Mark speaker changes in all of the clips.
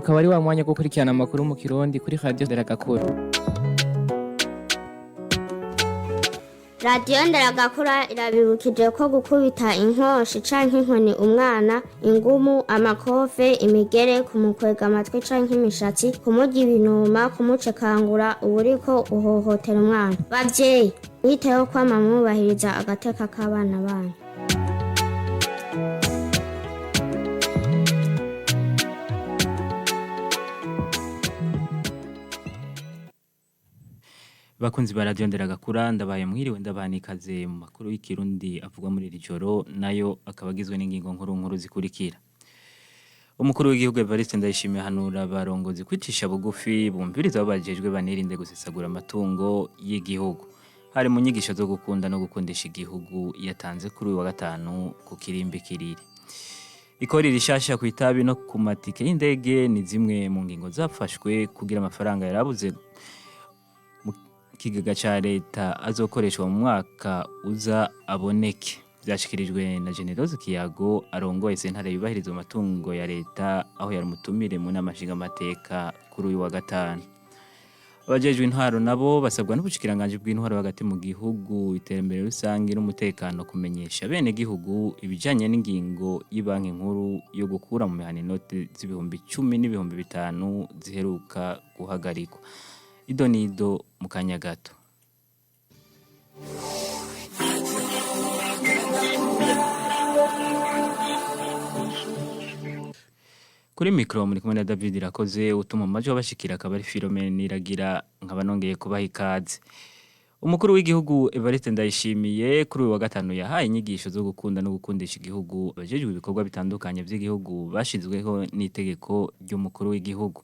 Speaker 1: Ukaba ari wa mwanya wo gukurikirana amakuru mu Kirundi kuri Radio Nderagakura.
Speaker 2: Radiyo Nderagakura irabibukije ko gukubita inkoshi canke inkoni umwana, ingumu, amakofe, imigere, kumukwega amatwi canke imishatsi, kumurya ibinuma, kumucekangura uba uriko uhohotera umwana. Bavyeyi, mwiteho kwama mwubahiriza agateka k'abana banyu.
Speaker 3: Bakunzi ba Radio Nderagakura, ndabaye mwiriwe, ndabaha ikaze mu makuru y'ikirundi avugwa muri iri joro, nayo akaba agizwe n'ingingo nkuru nkuru zikurikira. Umukuru w'igihugu Evariste Ndayishimiye ahanura abarongozi kwicisha bugufi, bumviriza abo bajejwe, banirinde gusesagura amatungo y'igihugu. Hari mu nyigisho zo gukunda no gukundisha igihugu yatanze kuri uyu wa gatanu ku kirimbi Kiriri. Ikori rishasha ku itabi no ku matike y'indege ni zimwe mu ngingo zafashwe kugira amafaranga yarabuze mu kigega ca leta azokoreshwa mu mwaka uza aboneke. Vyashikirijwe na Generose Kiyago arongoye sentare yubahiriza amatungo ya leta, aho yari umutumire mu nama nshingamateka kuri uyu wa gatanu. Abajejwe intwaro nabo basabwa n'ubushikiranganji bw'intwaro hagati mu gihugu, iterambere rusange n'umutekano kumenyesha bene gihugu ibijanye n'ingingo y'ibanki nkuru yo gukura mu mihana inote z'ibihumbi 10 n'ibihumbi 5 ziheruka guhagarikwa. Ido nido mu kanya gato. Kuri mikro muri kumwe na David Irakoze, utuma amajwi abashikira akaba ari Philomene Niragira, nkaba nongeye kubaha ikaze. Umukuru w'igihugu Evariste Ndayishimiye kuri uyu wa gatanu yahaye inyigisho zo gukunda no gukundisha igihugu abajejwe ibikorwa bitandukanye vy'igihugu bashizweho n'itegeko ry'umukuru w'igihugu.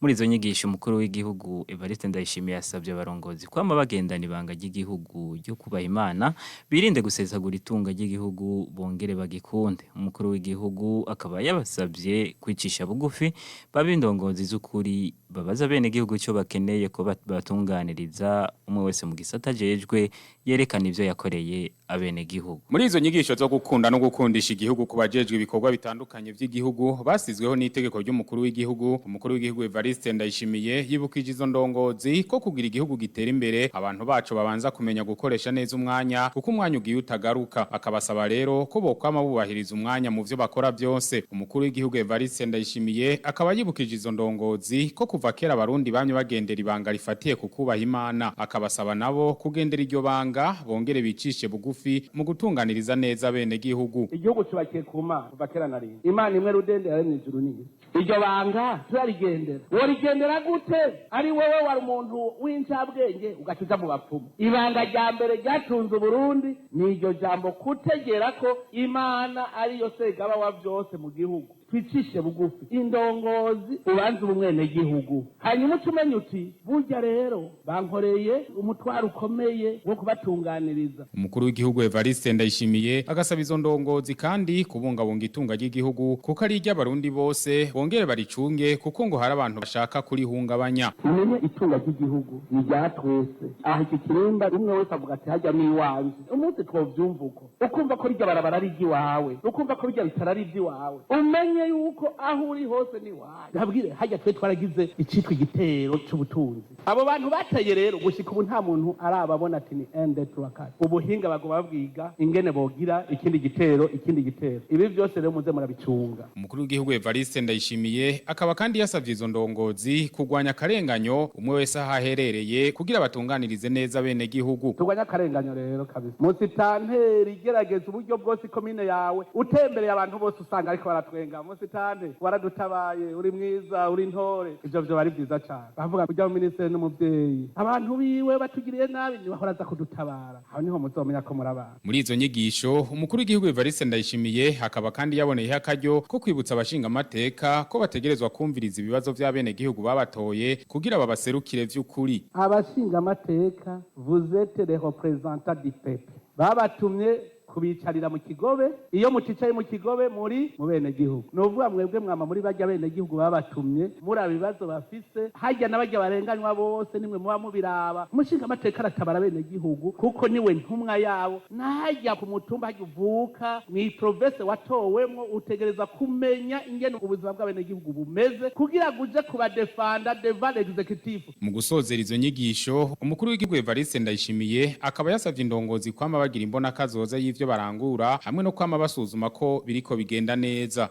Speaker 3: Muri izo nyigisho, umukuru w'igihugu Evariste Ndayishimiye yasabye abarongozi kwama bagendana ibanga ry'igihugu ryo kubaha Imana, birinde gusesagura itunga ry'igihugu, bongere bagikunde. Umukuru w'igihugu akaba yabasabye kwicisha bugufi, babe indongozi z'ukuri, babaza bene gihugu ico bakeneye ko batunganiriza, umwe wese mu gisata ajejwe yerekana ivyo yakoreye abene gihugu.
Speaker 4: Muri izo nyigisho zo gukunda no gukundisha igihugu ku bajejwe ibikorwa bitandukanye vy'igihugu basizweho n'itegeko ry'umukuru w'igihugu, umukuru w'igihugu Evariste Ndayishimiye yibukije izo ndongozi ko kugira igihugu gitera imbere abantu bacu babanza kumenya gukoresha neza umwanya, kuko umwanya ugiye utagaruka. Akabasaba rero ko bokwama bubahiriza umwanya mu vyo bakora byose. Umukuru w'igihugu Evariste Ndayishimiye akaba yibukije izo ndongozi ko kuva kera abarundi bamye bagendera ibanga rifatiye ku kubaha Imana, akabasaba nabo kugendera iryo banga, bongere bicishe bugufi mu gutunganiriza neza bene gihugu.
Speaker 5: Igihugu cubakiye ku Mana kuva kera na rimwe. Imana imwe rudende yaremye ijuru n'isi. Iryo banga turarigendera. Worigendera gute ari wowe wari umuntu w'incabwenge ugaca uja mu bapfumu? Ibanga rya mbere ryatunze Uburundi ni iryo jambo, kutegera ko Imana ariyo segaba wa vyose mu gihugu. Twicishe bugufi, indongozi ubanze ubumwenegihugu, hanyuma uca umenya uti burya rero bankoreye umutwaro ukomeye wo kubatunganiriza.
Speaker 4: Umukuru w'igihugu Evariste Ndayishimiye agasaba izo ndongozi kandi kubungabunga itunga ry'igihugu, kuko ari iry'abarundi bose, bongere baricunge kuko ngo hari abantu bashaka kurihungabanya.
Speaker 5: Umenye itunga ry'igihugu ni rya twese. Aha iki kirimba, umwe wese avuga ati hajya n'iwanjye. Umunsi twovyumva uko, ukumva ko rirya barabara ari iry'iwawe, ukumva ko birya bitaro ari ivy'iwawe, umenye yuko aho uri hose ni iwawe. Ndabwire, hajya twe twaragize icitwa igitero c'ubutunzi. Abo bantu bateye rero, gushika ubu nta muntu arababona ati ni ende turakati. Ubuhinga baguma babwiga ingene bogira ikindi gitero, ikindi gitero. Ibi vyose rero muze murabicunga.
Speaker 4: Umukuru w'igihugu Evariste Ndayishimiye akaba kandi yasavye izo ndongozi kurwanya akarenganyo, umwe wese aho aherereye, kugira batunganirize neza bene gihugu.
Speaker 5: Turwanya akarenganyo rero kabisa. Musitanteri, igerageza uburyo bwose ikomine yawe, utembereye abantu bose usanga ariko baratwenga: "Musitante, waradutabaye, uri mwiza, uri ntore." Ivyo vyo bari vyiza cane. Bavuga kuja mu minisiteri n'umuvyeyi, abantu biwe batugiriye nabi ntibahora aza kudutabara. Aho niho muzomenya ko muri abantu.
Speaker 4: Muri izo nyigisho, umukuru w'igihugu Evariste Ndayishimiye akaba kandi yaboneyeho akaryo ko kwibutsa abashingamateka ko bategerezwa kumviriza ibibazo vy'abene gihugu babatoye kugira babaserukire vy'ukuri.
Speaker 5: Abashingamateka, vous êtes les représentants du peuple. Babatumye Kubicarira mu kigobe. Iyo muticaye mu kigobe muri mu bene gihugu, ni ukuvuga mwebwe mwama muri barya bene gihugu babatumye, muri ibibazo bafise harya n'abarya barenganywa bose, nimwe muba mubiraba. Umushinga amateka aratabara bene gihugu kuko niwe ntumwa yabo. N'ahajya ku mutumba, hajya uvuka, mw'iprovince watowemwo, utegereza kumenya ingene ubuzima bw'abenegihugu bumeze kugira ngo uje kubadefanda devant l'exécutif.
Speaker 4: Mu gusozera izo nyigisho, umukuru w'igihugu Evariste Ndayishimiye akaba yasavye indongozi kwama bagira imbona kazoza y'ivyo barangura hamwe no kwama basuzuma ko biriko bigenda neza.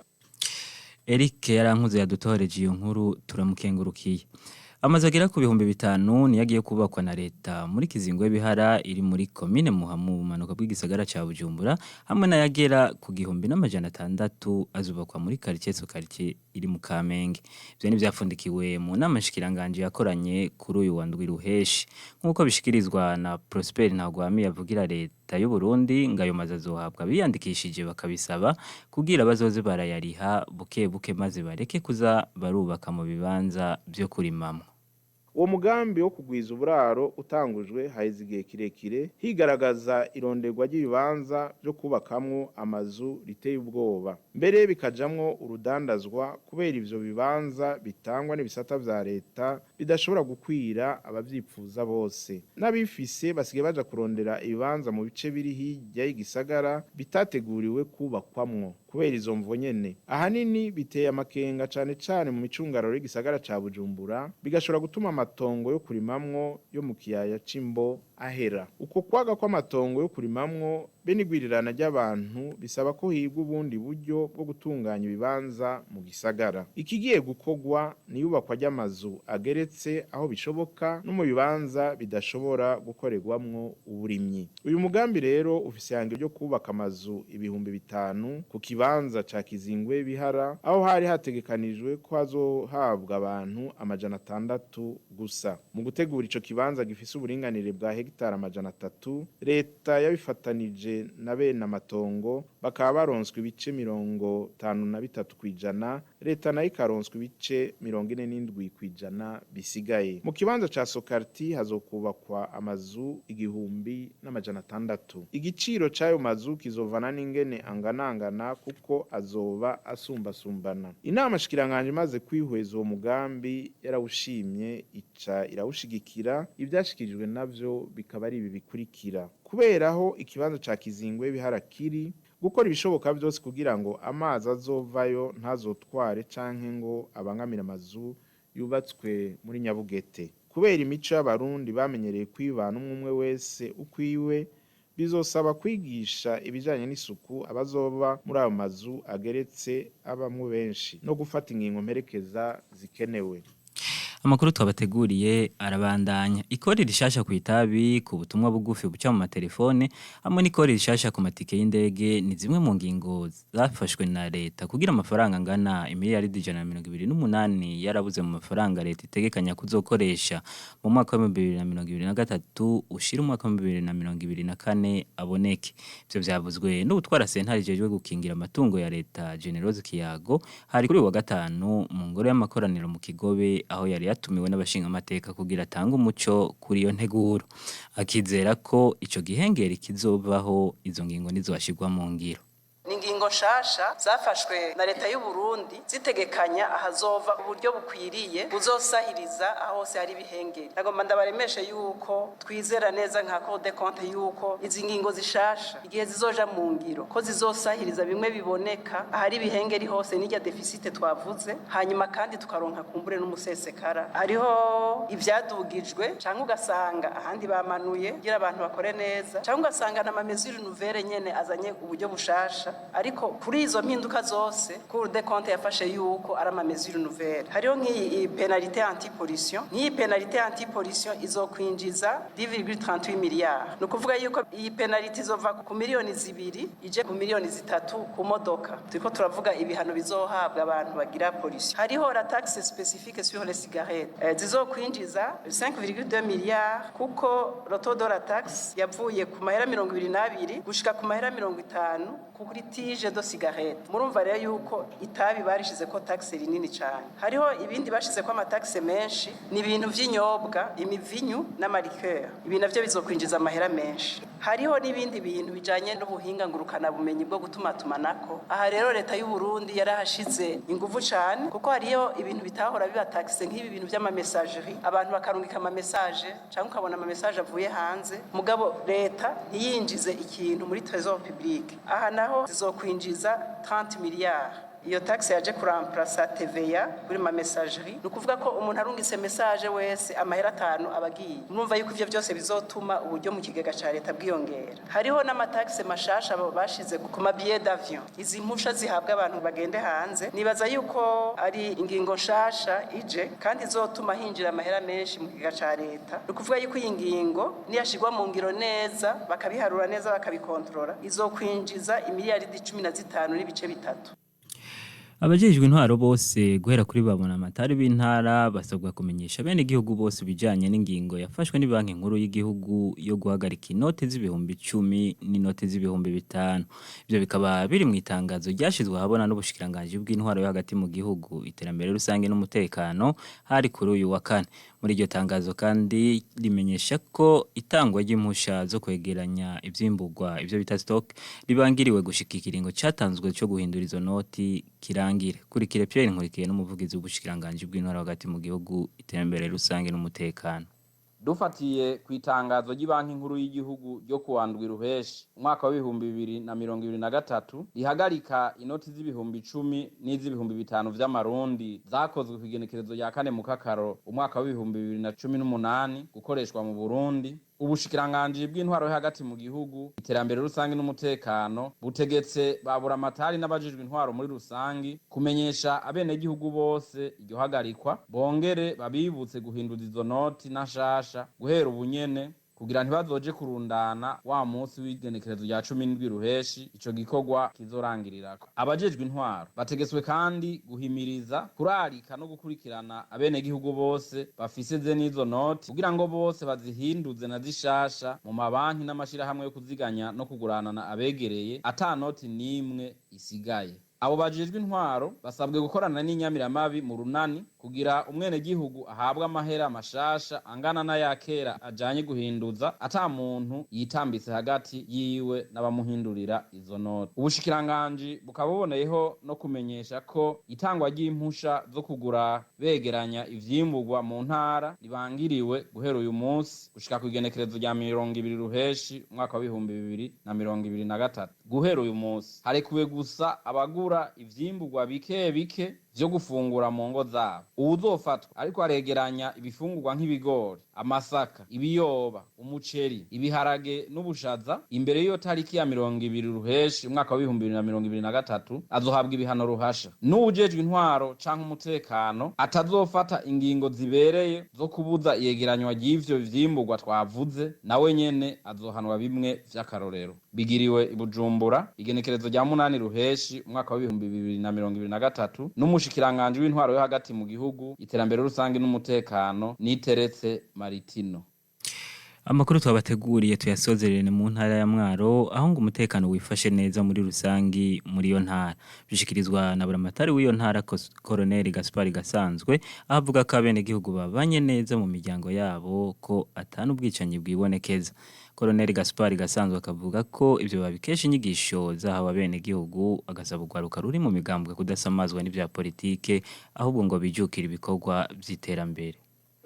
Speaker 3: Eric Yarankuze yadutoreje iyo nkuru, turamukengurukiye. Amazu agera ku 5000 niyo agiye kubakwa na leta muri Kizingo y'Ibihara iri muri komine Muha mu bumanuko bw'igisagara ca Bujumbura, hamwe n'ayagera ku 1600 azubakwa muri quartier Sokartier iri mu Kamenge. Ivyo ni vyafundikiwe mu nama nshikiranganje yakoranye kuri uyu wa ndwi ruheshi. Nk'uko bishikirizwa na Prosper Ntagwami yavugira leta y'u Burundi, ngo ayo mazu azohabwa biyandikishije bakabisaba kugira bazoze barayariha buke buke, maze bareke kuza barubaka mu bibanza vyo kurimamwo.
Speaker 6: Uwo mugambi wo kugwiza uburaro utangujwe haheze igihe kirekire higaragaza ironderwa ry'ibibanza byo kubakamwo amazu riteye ubwoba, mbere bikajamwo urudandazwa, kubera ivyo bibanza bitangwa n'ibisata vya leta bidashobora gukwira abavyipfuza bose. N'abifise basigaye baja kurondera ibibanza mu bice biri hirya y'igisagara bitateguriwe kubakwamwo. Kubera izo mvo nyene, ahanini biteye amakenga cane cane mu micungararo y'igisagara ca Bujumbura, bigashobora gutuma amatongo yo kurimamwo yo mu kiyaya c'Imbo ahera. Uko kwaga kw'amatongo yo kurimamwo be n'igwirirana ry'abantu bisaba ko higwa ubundi buryo bwo gutunganya ibibanza mu gisagara. Ikigiye gukorwa ni iyubakwa ry'amazu ageretse aho bishoboka no mu bibanza bidashobora gukorerwamwo uburimyi. Uyu mugambi rero ufise ihangiro ryo kubaka amazu 5000 ku kibanza ca Kizingwe Bihara, aho hari hategekanijwe ko hazohabwa abantu 600 gusa. Mu gutegura ico kibanza gifise uburinganire bwa hegitari 300, leta yabifatanije na bene amatongo, bakaba baronswa ibice 53%, leta nayo ikaronswa ibice 47% bisigaye. Mu kibanza ca Sokarti hazokubakwa amazu 1600. Igiciro c'ayo mazu kizovana n'ingene anganangana, kuko azoba asumbasumbana. Inama shikiranganje imaze kwihweza uwo mugambi yarawushimye, ica irawushigikira. Ivyashikirijwe navyo bikaba ari ibi bikurikira: kuberaho ikibanza ca Kizingwe Bihara kiri, gukora ibishoboka byose kugira ngo amazi azovayo ntazotware canke ngo abangamire amazu yubatswe muri Nyabugete. Kubera imico y'Abarundi bamenyereye kwibana umwe umwe wese ukwiwe, bizosaba kwigisha ibijanye n'isuku abazoba muri ayo mazu ageretse abamwo benshi, no gufata ingingo mperekeza zikenewe.
Speaker 3: Amakuru twabateguriye arabandanya. Ikori rishasha ku itabi, ku butumwa bugufi buca mu matelefone hamwe n'ikori rishasha ku matike y'indege ni zimwe mu ngingo zafashwe na leta kugira amafaranga angana imiliyaridi 128 yarabuze mu mafaranga leta itegekanya kuzokoresha mu mwaka wa 2023 ushira umwaka wa 2024 aboneke. Ivyo vyavuzwe n'ubutwara sentare ijejwe gukingira amatungo ya leta, Generose Kiyago, hari kuri uyu wa gatanu mu ngoro y'amakoraniro mu Kigobe, aho yari yatumiwe n'abashingamateka kugira atange umuco kuri iyo nteguro, akizera ko ico gihengeri kizovaho izo ngingo nizoshirwa mu ngiro.
Speaker 7: Ni ingingo nshasha zafashwe na leta y'u Burundi zitegekanya ahazova uburyo bukwiriye buzosahiriza aho hose hari ibihengeri. Nagomba ndabaremeshe yuko twizera neza nka Cour des comptes yuko izi ngingo zishasha, igihe zizoja mu ngiro, ko zizosahiriza bimwe biboneka ahari ibihengeri hose n'irya déficit twavuze, hanyuma kandi tukaronka kumbure n'umusesekara. Hariho ivyadugijwe canke ugasanga ahandi bamanuye kugira abantu bakore neza, canke ugasanga n'ama mesures nouvelles nyene azanye uburyo bushasha. Ariko kuri izo mpinduka zose, Cour des comptes yafashe yuko ari ama mesures nouvelles. Hariho nk'iyi pénalité anti-pollution. Nk'iyi pénalité anti-pollution izokwinjiza 10,38 miliyari. Ni ukuvuga yuko iyi pénalité izova ku miliyoni 2 ije ku miliyoni 3 ku modoka. Turiko turavuga ibihano bizohabwa abantu bagira pollution. Hariho la taxe spécifique sur les cigarettes zizokwinjiza 5,2 miliyari, kuko le taux de la taxe yavuye ku mahera 22 gushika ku mahera 50 kuri tige de cigarette. Murumva rero yuko itabi barishize ko taxe rinini cyane. Hariho ibindi bashize ko ama taxes menshi, ni ibintu vy'inyobwa, imivinyu n'ama liqueurs. Ibi navyo bizokwinjiza amahera menshi. Hariho n'ibindi bintu bijanye n'ubuhinga ngurukana bumenyi bwo gutumatumanako. Aha rero leta y'u Burundi yarahashize inguvu cane, kuko hariyo ibintu bitahora biba taxe nk'ibi bintu vy'ama messagerie, abantu bakarungika ama message cyangwa ukabona ama message avuye hanze, mugabo leta ntiyinjize ikintu muri trésor public. Aha naho zizokwinjiza 30 miliyari. Iyo taxe yaje kuramplasa TVA kuri ma messagerie, ni ukuvuga ko umuntu arungitse message wese amahera 5 abagiye. Murumva yuko ivyo byose bizotuma uburyo mu kigega ca leta bwiyongera. Hariho n'amataxe mashasha bashize ku ma billet d'avion, izi mpusha zihabwa abantu bagende hanze. Nibaza yuko ari ingingo nshasha ije kandi izotuma hinjira amahera menshi mu kigega ca leta. Ni ukuvuga yuko iyi ngingo niyashirwa mu ngiro neza, bakabiharura neza, bakabikontorora, izokwinjiza imiliyaridi 15.3.
Speaker 3: Abajejwe intwaro bose guhera kuri babona amatari b'intara basabwa kumenyesha bene igihugu bose ibijanye n'ingingo yafashwe ni Banki Nkuru y'Igihugu yo guhagarika inote z'10,000 n'inote z'5,000. Ivyo bikaba biri mu itangazo ryashizwe ahabona n'ubushikiranganji bw'intwaro yo hagati mu gihugu, iterambere rusange n'umutekano, hari kuri uyu wa kane. Muri iryo tangazo kandi rimenyesha ko itangwa ry'impusha zo kwegeranya ivyimburwa, ivyo bita stock, ribangiriwe gushika ikiringo catanzwe co guhindura izo noti kirangire. Kurikire Pierre Nkurikiye n'umuvugizi w'ubushikiranganji bw'intwaro hagati mu gihugu, iterambere rusange n'umutekano.
Speaker 8: Dufatiye ku itangazo ry'ibanki nkuru y'igihugu ryo kuwa 7 Ruheshi umwaka wa 2023 rihagarika inoti z'10,000 n'iz'ibihumbi 5 vy'amarundi zakozwe ku igenekerezo rya 4 Mukakaro umwaka wa 2018 gukoreshwa mu Burundi, ubushikiranganji bw'intwaro yo hagati mu gihugu, iterambere rusange n'umutekano butegetse babura amatari n'abajejwe intwaro muri rusangi kumenyesha abenegihugu bose iryo hagarikwa, bongere babibutse guhinduza izo noti na nshasha guhera ubunyene kugira ntibazoje kurundana wa munsi w'igenekerezo rya 17 Ruheshi ico gikorwa kizorangirirako. Abajejwe intwaro bategetswe kandi guhimiriza, kurarika no gukurikirana abenegihugu bose bafise ze n'izo noti kugira ngo bose bazihinduze na zishasha mu mabanki n'amashirahamwe yo kuziganya no kuguranana abegereye, ata noti n'imwe isigaye. Abo bajejwe intwaro basabwe gukorana n'inyamiramabi mu runani kugira umwenegihugu ahabwe amahera mashasha angana n'ayakera ajanye guhinduza, ata muntu yitambitse hagati yiwe n'abamuhindurira izo noti. Ubushikiranganji bukaba buboneyeho no kumenyesha ko itangwa ry'impusha zo kugura begeranya ivyimburwa mu ntara ribangiriwe guhera uyu munsi gushika ku igenekerezo rya 20 Ruheshi umwaka wa 2023. Guhera uyu munsi harekuwe gusa abagura ivyimburwa bike bike vyo gufungura mu ngo zabo. Uwuzofatwa ariko aregeranya ibifungurwa nk'ibigori, amasaka, ibiyoba, umuceri, ibiharage n'ubushaza imbere y'iyo tariki ya 20 Ruheshi umwaka wa 2023 azohabwa ibihano ruhasha. N'uwujejwe intwaro canke umutekano atazofata ingingo zibereye zo kubuza iyegeranywa ry'ivyo vyimburwa twavuze, nawe nyene azohanwa bimwe vy'akarorero. Bigiriwe i Bujumbura igenekerezo rya 8 Ruheshi umwaka wa 2023 n'umushikiranganji w'intwaro yo hagati mu gihugu, iterambere rusange n'umutekano, Niteretse Maritino.
Speaker 3: Amakuru twabateguriye tuyasozerere mu ntara ya Mwaro, aho ngo umutekano wifashe neza muri rusangi muri iyo ntara. Bishikirizwa na buramatari w'iyo ntara, Colonel Gaspar Gasanzwe, aho avuga ko abenegihugu babanye neza mu miryango yabo, ko atanu ubwicanyi bwibonekeza. Colonel Gaspar Gasanzwe akavuga ko ivyo babikesha inyigisho zahawe abenegihugu, agasaba urwaruka ruri mu migambwe kudasamazwa n'ivya politike, ahubwo ngo bijukire ibikorwa vy'iterambere.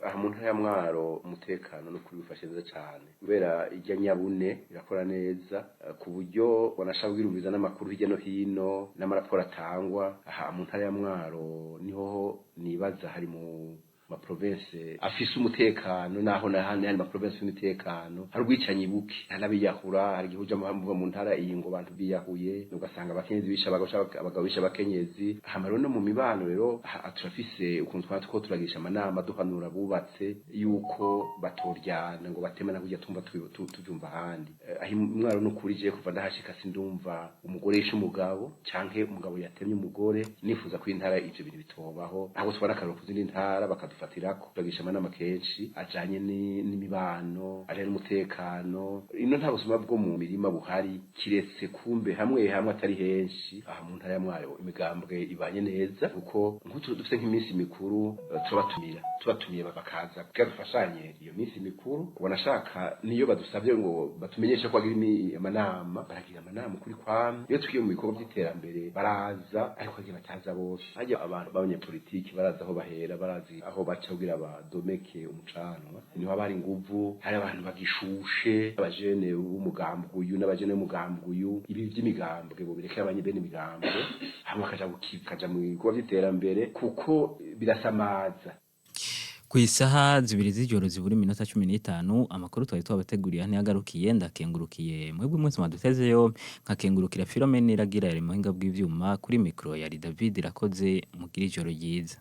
Speaker 9: Aha mu ntara ya Mwaro umutekano no kuri wifashe neza cyane, kubera ijya nyabune irakora neza, ku buryo wanashaka kwirumviza n'amakuru hirya no hino n'amaraporo atangwa. Aha mu ntara ya Mwaro niho nibaza hari mu ma province afise umutekano, naho nahandi hari ma province y'umutekano hari ubwicanyi buke, nta n'abiyahura. Hari igihe uja mu ntara iyi ngo abantu biyahuye, ugasanga abakenyezi bisha abagabo canke abagabo bisha abakenyezi. Hama rero no mu mibano rero aha turafise ukuntu twaba turiko turagirisha amanama, duhanura abubatse yuko batoryana ngo batemana kurya tumva tuvyumva ahandi. Aho Mwaro n'ukuri je kuva ndahashika sindumva umugore yishe umugabo canke umugabo yatemye umugore. Nifuza ko intara ivyo bintu bitobaho, aho tubona akarorero ku zindi ntara. badufatirako. Turagisha amanama kenshi ajanye n'imibano, ajanye n'umutekano. Ino nta busuma bwo mu mirima buhari, kiretse kumbe hamwe hamwe atari henshi. Aha mu ntara ya Mwaro imigambwe ibanye neza, kuko nk'utu dufite nk'iminsi mikuru, turabatumira, tubatumiye bakaza kugira dufashanye iyo minsi mikuru. Wanashaka niyo badusabye ngo batumenyeshe ko bagira amanama, baragira amanama kuri kwamwe. Iyo tugiye mu bikorwa by'iterambere baraza, ariko hagiye bataza bose. Hajya abantu b'abanyepolitiki baraza aho bahera, barazi aho baca kugira badomeke umucanwa. Niho haba hari inguvu, hari abantu bagishushe, abajene b'umugambwe uyu n'abajene b'umugambwe uyu. Ibi by'imigambwe bobirekera abanye bene imigambwe, hamwe bakaja bakaja mu bikorwa by'iterambere, kuko birasamaza.
Speaker 3: Ku isaha 2 z'ijoro zibura iminota 15, amakuru twari twabateguriye ntiyagarukiye. Ndakengurukiye mwebwe mwese mwadutezeyo, nkakengurukira Philomene Iragira yari muhinga bw'ivyuma. Kuri mikro yari David Irakoze. Mugira ijoro ryiza.